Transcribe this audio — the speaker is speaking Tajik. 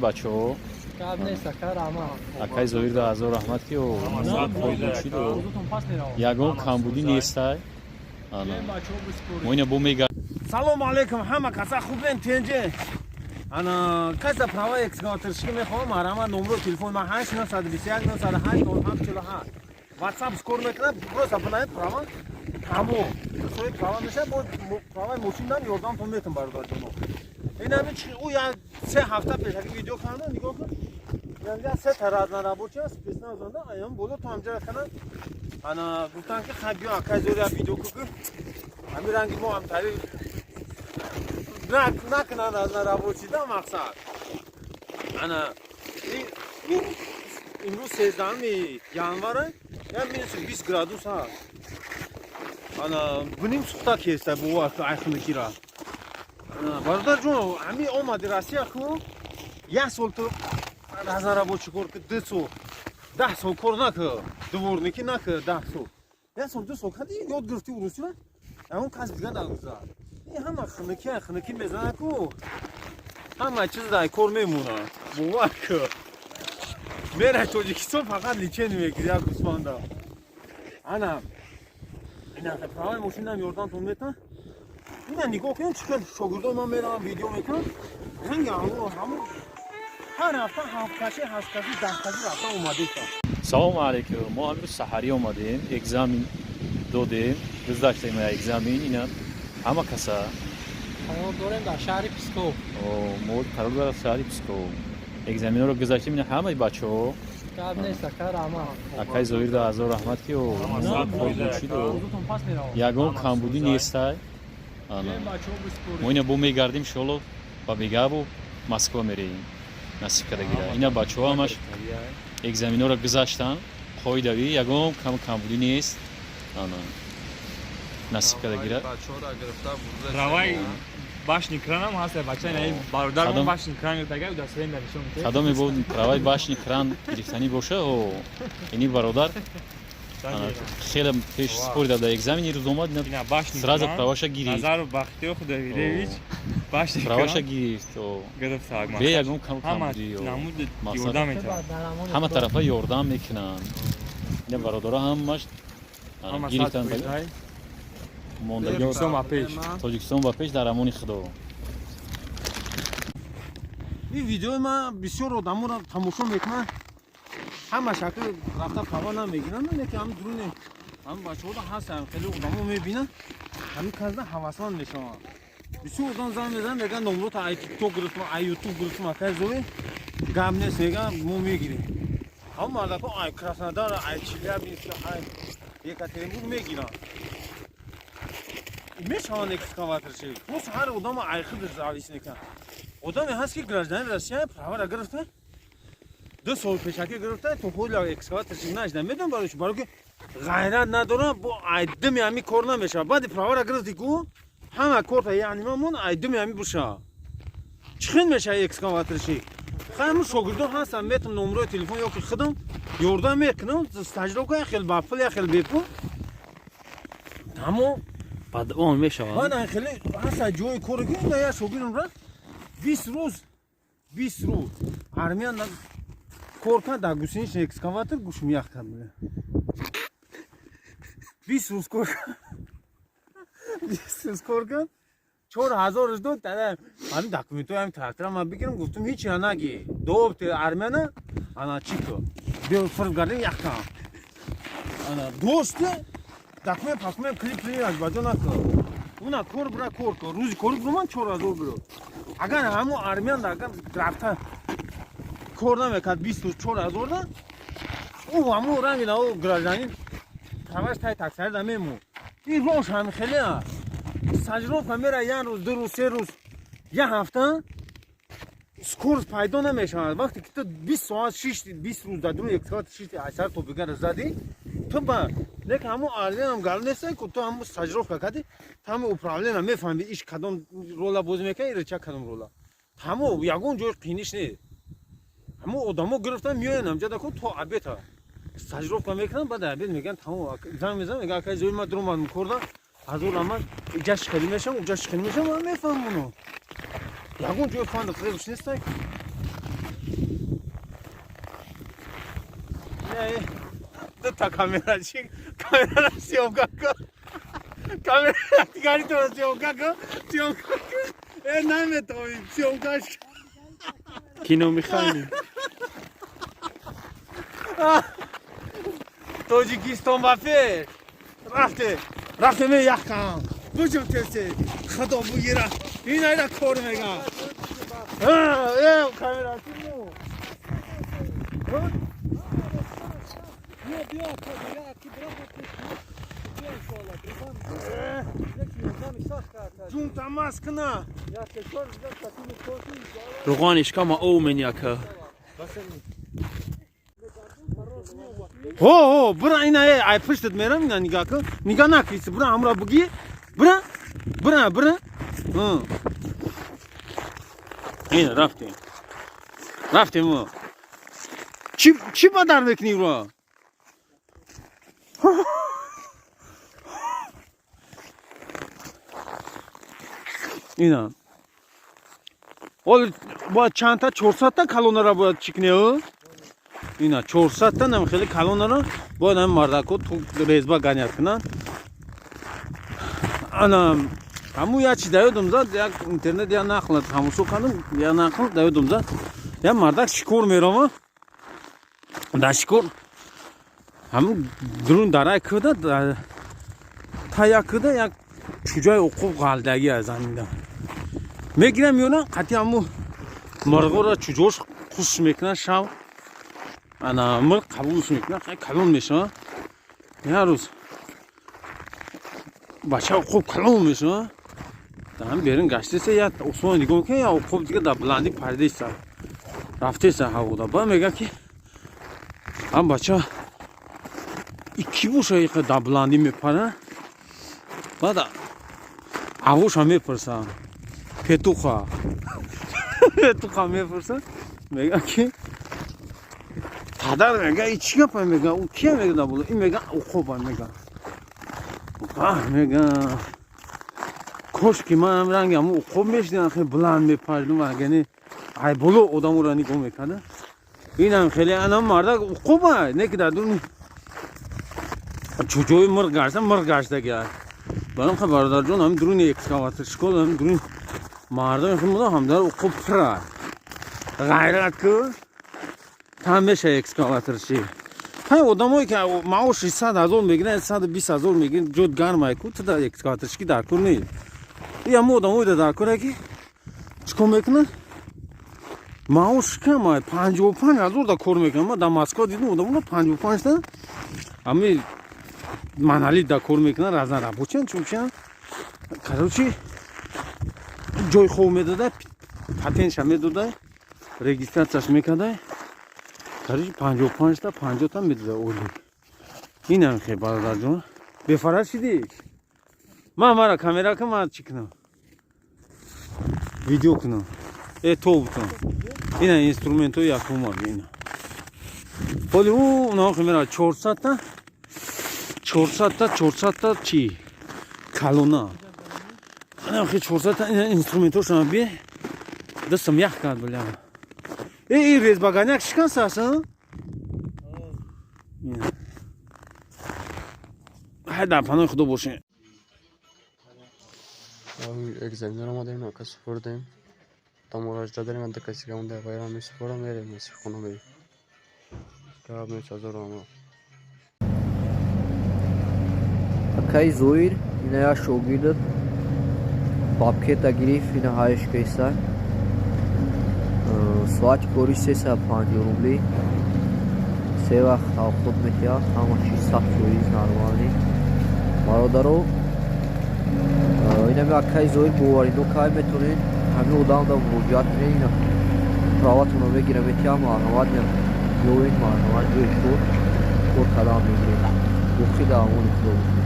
Бачаҳо. Гап нест, ака, раҳмат. Акай Зоир да ҳазор раҳмат, ки чидо ягон камбудӣ нестай. Мо ина бо мега. Салому алейкум, ҳама каса хубен, тенҷе? Ана, каса права экскаваторщик мехоҳам, марҳамат, номро телефони ман 8 921 908 07 47. Ватсап скор мекунам, просто бинавед права, тамом, сои права меша. Бо праваи мошинам ёрдамтон метам, бародарҷоно. Ин ҳами ӯ як 3 ҳафта пешаки видео кардам, нигоҳ кун, янга се та разнорабочий спецназ занда аям боло то ҳамҷара кардам. Ана, гуфтан, ки хай, биё, акай Зори, як видео куку, ҳами ранги мо ҳамтари накунанд разнорабочий да. Мақсад, ана, имрӯз 13 январа, як -20 градус ҳаст. Ана, буним сухта кеста, бовар, айхунакира. Бародарҷон, ҳами омади Россия ку, як сол ту разнорабочий кор ки, 2 сол, 10 сол кор нака, дворникӣ нака 10 сол, як сол, 2 сол кади, ёд гирифти урусира, ягон кас дига нагузар. Ин ҳама хунукӣ, хунукӣ мезана ку, ҳама чиз дар кор мемонад, бовар ку. Мерай Тоҷикистон, фақат лечение мегири як гӯсфанда. Ана, ина праваи мошинам ёрдамтон метан. Ина нигоҳ кунед, чӣ хел шогирдои ман меравам, видео мекунам, ранги ҳамун ҳар ҳафта ҳафт каши, ҳашт каши, 10 каши рафта омадеста. Салому алейкум. Мо ҳамрӯз саҳарӣ омадем, экзамен додем, гузаштем экзамен. Ина ҳама каса. Қарор дорем дар шаҳри Псков. Мо қарор дар шаҳри Псков, экзаменҳоро гузаштем. Ина ҳамаи бачаҳо. Гап нест, ака, раҳмат. Акай Зоир да ҳазор раҳмат, ки чидо ягон камбудӣ нестай. Мо ина бо мегардим, иншоалло, ба бегаву Москва мереем, насиб карда гира. Ина бачаҳо ҳамаш экзаменҳоро гузаштанд қоидавӣ, ягон камбудӣ нест. Ана, насиб карда гира. Праваи башни кранам ҳаст, бача, ин бародармон башни кран гирифтага, дастаин нишон медиҳад. Кадоме бо праваи башни кран гирифтанӣ боша, о, ини бародар хеле пеш спорида дар экзамен, ирӯз омад, сразу праваша гирифт. Назару Бахтиёр Худоверевич, башни Праваша гирифт бе ягон камбудӣ. Ёрдам метавад. Ҳама тарафа ёрдам мекунанд. Ина бародаро ҳамаш гирифтанд. Тоҷикистон ба пеш! Тоҷикистон ба пеш, дар амони Худо. Ин видеои ман бисёр одаморо тамошо мекунанд, ҳама шакл рафта права намегиранд, лекин ҳами дуруне ҳами бачаҳода ҳастанд, хеле одамо мебинанд, ҳами казда ҳавасманд мешаванд. Бисёр одам занг мезананд, мегӯянд: «Номрота ай Тикток гирифтам, ай Ютуб гирифтам, акай Зои, гап нест», мегӯянд, «мо мегирем». Ҳамн мардако ай Краснодар, ай Челябинск, ай Екатеринбург мегиранд, мешаванд экскаваторщик. Просто ҳар одама ай худаш завис мекунад. Одаме ҳаст, ки гражданин Россия, правара гирифта, 2 сол пешакӣ гирифта, то ҳола экскаваторщик нашда. Медонам барои чӣ? Барои ки ғайрат надорам, бо айдими ҳами кор намешавад. Баъди правара гирифти ку, ҳама корта яъни мамон айдими ҳами буша, чӣ хел мешавад экскаваторщик? Ҳамун шогирдон ҳастанд, метам номрои телефон ё ки худам ёрдам мекунам, стажировка як хел ба пул, як хел бепул, тамом. Баъд он мешавад. Ман хеле ҳаста ҷои коре, ки ина як шогирдам рафт, 20 рӯз, 20 рӯз армиян кор кард дар гусеничный экскаватор, гӯшум ях кард. 20 рӯз кор кард, 20 рӯз кор кард, 4000-аш дод. Тада ҳамин документҳои ҳамин трактора ман бигирам, гуфтум: «Ҳичира наги, добте армияна, ана чӣ ку, биё, фирм гардем, ях кам». Ана, доште документ пакумент клип клип баҷо накун, уна кор бура, кор кун, рӯзи кори буруман, 4000 биро. Агар ҳамун армиян агар рафта кор намекард, 20 рӯз 4000 да, ӯ ҳамун ранги на гражданин праваш тай таксарида мемон. Ин рош ҳами хеле аст. Стажировка мера, як рӯз, 2 рӯз, 3 рӯз, як ҳафта, скорость пайдо намешавад. Вақте ки ту 20 соат шишти, 20 рӯз дар дуруни экскаватор шишти, айсар то бигара задӣ, ту ба лекин ҳамун армиянам гал нестай ку. Ту ҳамун стажировка кардӣ, ту ҳамун управления мефаҳмӣ, иш кадом рола бозӣ мекунад, ирча кадом рола. Ҳамо ягон ҷои қиниш нест. Ҳамун одамо гирифтан, меоянд ҳамҷада ку, то обеда стажировка мекунанд, баъд обед мегӯянд тамом. Занг мезанам, мегӯяд: «Акай Зои, ман дуромадам корда, ҳазор ама, иҷа шихелӣ мешавам, уҷа шихелӣ мешавам». Ман мефаҳмам, оно ягон ҷои фанду фиребш нестай. Дута камерачи, камерара съёмка кун. Камера дигари туро съёмка кун, съёмка кун. Э, наметавонӣ съёмкаш. Кино мехайни. Тоҷикистон ба пеш. Рафте, рафте ме яхкам. Буҷум тесе. Худо бугира. Ин айда кор мегам. Э, камерачи мо. Ҷун тамас кна. Руғани шикама о меняка. Ҳо, ҳо, бура ина э, ай пуштат мерам ина нигаҳ кун. Нигаҳ накиси, бура ҳамра буги. Бура, бура, бура. Ина рафтем. Рафтем мо. Чӣ ба дар мекунӣ ро? Ина. Ол бояд чандта 400та калонара бояд чӣ кунӣ? Ина 400та нам хеле калонара бояд ҳам мардако ту резба ганят кунанд. Ана ҳаму як чи даёдум зад, як интернет я нақл тамошо кардам, я нақл даёдум зад. Я мардак шикор мерава. Дар шикор ҳаму дурун дарай кӯда та як кӯда як чуҷаи уқуб ғалдагӣ аз заминда. Мегирам меёрам қатъи ҳаму мурғоро чуҷош хуш мекунад шав. Ана мурғ қабулш мекунад, хай калон мешавад. Як рӯз бача уқуб калон мешавад. Дар ҳам берун гаштеса як осмон нигоҳ мекунад, як уқуб дига дар баландӣ паридеса. Рафтеса ҳавода. Баъд мегӯяд ки ҳам бача ики боша иқа дар баландӣ мепарад. Баъд авоша мепурсад. Петуха. Петуха мепурсад. Мегӯяд ки падар мегӯяд и чӣ гапа мегӯяд, ӯ кия мегӯяд дар боло? Ин мегӯяд уқуба мегӯяд. Мегӯяд кош ки ман ранги ҳамун уқуб мешидам, хеле баланд мепаридум, агани ай боло одаморо нигоҳ мекарда. Инам хеле анам мардак уқуба, не ки дар дуни чуҷои мурғ гашта, мурғ гаштагиа. Барам ха бародарҷон, ҳамин дуруни экскаватор школа, ҳамин дуруни мардам хел мудам ҳам дар уқуб пура. Ғайрат ку та меша экскаваторчи. Ҳай одамое ки маоши 100 ҳазор мегиранд, 120 ҳазор мегиранд, ҷод гармай ку, ту дар экскаваторчики дар кор нест. И ҳамо одамое да дар коре ки чӣ кор мекунанд? Маош кам, 55 ҳазор да кор мекунанд. Ман дар Москва дидам одамоно 55 та ҳами монолит да кор мекунанд, разнорабочиянд, чунчиянд. Короче, ҷой хоб медода, патентша медода, регистратсияш мекарда. Короче, 55 та 50 та медода ойлик. Инам хе бародарҷон. Бефараз шидӣ? Ман мара камера кун, ман чӣ кунам? Видео кунам. Э, то бутам. Ина инструментҳои якума ина. Ҳоли ӯ унаҳо хе мера 400 та 400 та 400 та чӣ? Калона. Ана хе 400 та ина инструментҳошона би. Дастам ях кард бля. Э, ин резбаганяк шикаст аст, а? Ҳай дар паноҳи Худо бошед. Экзаменро омадем, нака супурдем. Та муроҷиат дорем, анда каси гамонда ғайра месупорам, мерем, хона мерем. Гап нест, ҳазор раҳмат. Акаи Зоир, ина як шогирдат бабкета гирифт, ина ҳаяш кеса. Соати кори 350 рубли. Се вақт тавқут метиҳад, ҳама чиз 100% нормалӣ. Бародаро, инами акаи Зоир боварино кай метонед ҳамин одамда муроҷиат кунед, ина праватонро мегира метиҳад, марҳамат биёед, марҳамат ҷои кор кор кардан мегиред. Боқӣ дар амони Худо бошед.